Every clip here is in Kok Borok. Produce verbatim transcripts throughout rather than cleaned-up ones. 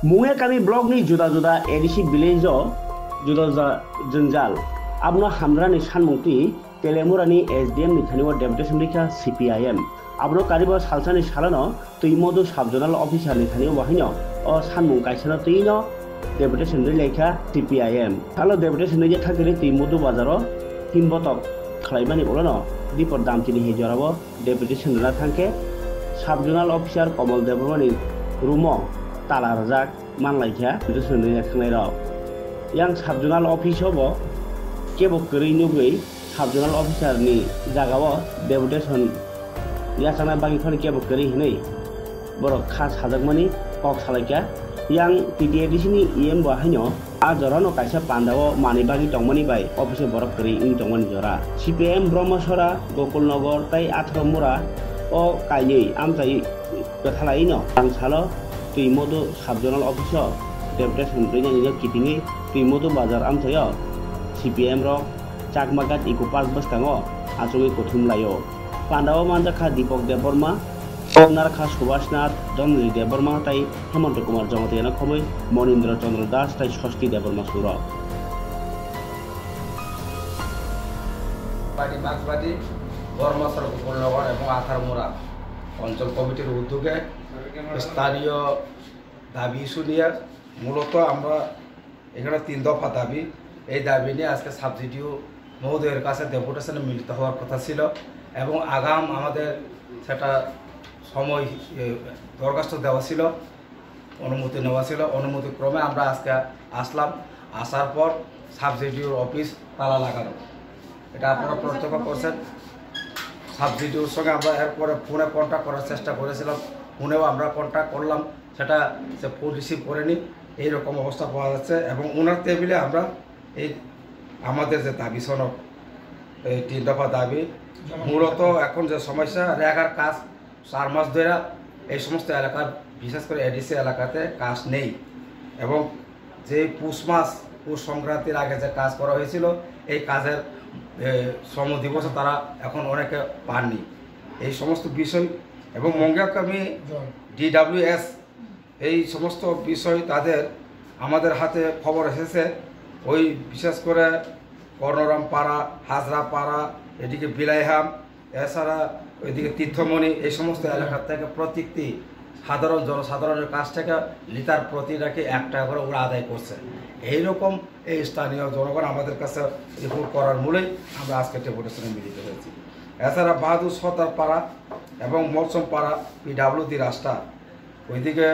Mungyakami block ni juda juda A D C village o juda juda jwngjal. Abono hamjrani sanmung twi Telemurani S D M ni thani o deputation rikha C P I M. Abono karibo salsani salano Twimodu sub zonal officer ni thani o bahaino o sanmung kaisano twino deputation ri laikha C P I M. Salo deputation ri thangkhe Twimodu bazaro himbotok khlaimani ulono dipor damchini hai jorao deputation rwna thangkhe sub zonal officer Komol Debbarmani room o tala rwjak manlaikha deputation rwna thangnairok. Yang sub zonal office o bo kebo kwrwi nugwi sub zonal officer ni jagao deputation yachakna bagwi phano kebo kwrwi hinwi borok kha sajakmani kok salaikha. Yang T T A D C ni E M bo haino a jorano kaisa pandao manwi bagwi tongmani bai office o borok kwrwi wng tongmani jora. C P I M Brahmasora, Gokulnagar tei Atharomura o kainwi amchai kwthalaino ang salo Twimodu sub zonal office o deputation rwinani no kitingwi Twimodu bazar amchaio C P I M rok Chakmagat Eco Park bwskango achugwi kuthum laio. Pandao manjakha Dipak Debbarma, Narkha Subhash Nath, Dhananjay Debbarma tei Hemanta Kumar Jamatia no khobwi Monindra Chandra Das tei Sosti Debbarma surok. Party মার্ক্সবাদী বর্মা সড়ক গোকুলনগর এবং আথারমুড়া অঞ্চল কমিটির উদ্যোগে স্থানীয় দাবি ইস্যু নিয়ে মূলত আমরা এখানে তিন দফা দাবি। এই দাবি নিয়ে আজকে সাব ডিডিও মহোদয়ের কাছে ডেপুটেশনে মিলিত হওয়ার কথা ছিল এবং আগাম আমাদের সেটা সময়, এ, দরখাস্ত দেওয়া ছিল, অনুমতি নেওয়া ছিল। অনুমতি ক্রমে আমরা আজকে আসলাম। আসার পর সাব ডিডিওর অফিস তালা লাগানো, এটা আপনারা প্রত্যক্ষ করছেন। সাব ডিডিওর সঙ্গে আমরা এরপরে ফোনে কন্ট্যাক্ট করার চেষ্টা করেছিলাম, ফোনেও আমরা কন্ট্যাক্ট করলাম, সেটা সে ফোন রিসিভ করেনি। এইরকম অবস্থা পাওয়া যাচ্ছে এবং ওনার টেবিলে আমরা এই আমাদের যে দাবি সনদ, এই তিন দফা দাবি, মূলত এখন যে সমস্যা, রেগার কাজ চার মাস ধরে এই সমস্ত এলাকার, বিশেষ করে এডিসি এলাকাতে কাজ নেই এবং যে পুষ মাস, পুষ সংক্রান্তির আগে যে কাজ করা হয়েছিল, এই কাজের, এ, শ্রম দিবসে তারা এখন অনেকে পাননি। এই সমস্ত বিষয় এবং মঙ্গিয়াকামি ডিডাব্লিউএস, এই সমস্ত বিষয় তাদের, আমাদের হাতে খবর এসেছে, ওই বিশেষ করে কর্ণরাম পাড়া, হাজরা পাড়া, এদিকে বিলাইহাম, এছাড়া ওইদিকে তীর্থমণি, এই সমস্ত এলাকা থেকে প্রত্যেকটি সাধারণ জনসাধারণের কাছ থেকে লিটার প্রতি নাকি এক টাকা করে ওরা আদায় করছে। এইরকম এই স্থানীয় জনগণ আমাদের কাছে রিপোর্ট করার মূলেই আমরা আজকে ডেপুটেশনে মিলিত হয়েছি। এছাড়া বাহাদুর সর্দার পাড়া এবং মলসম পাড়া পিডাব্লিউডি রাস্তা, ওইদিকে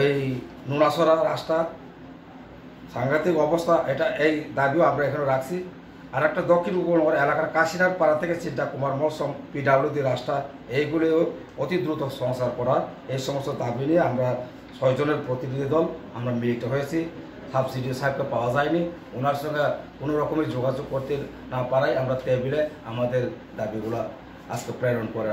এই নুনাছড়া রাস্তা সাংঘাতিক অবস্থা, এটা, এই দাবিও আমরা এখানে রাখছি। আর একটা দক্ষিণ গোকুলনগর এলাকার কাশিনাথ পাড়া থেকে চিন্তা কুমার মৌসুম পিডাব্লিউডি রাস্তা, এইগুলিও অতি দ্রুত সংস্কার করার এই সমস্ত দাবি নিয়ে আমরা ছয়জনের প্রতিনিধি দল আমরা মিলিত হয়েছি। সাব সিডিও সাহেবকে পাওয়া যায়নি, ওনার সঙ্গে কোনো রকমই যোগাযোগ করতে না পারায় আমরা টেবিলে আমাদের দাবিগুলো আজকে প্রেরণ করে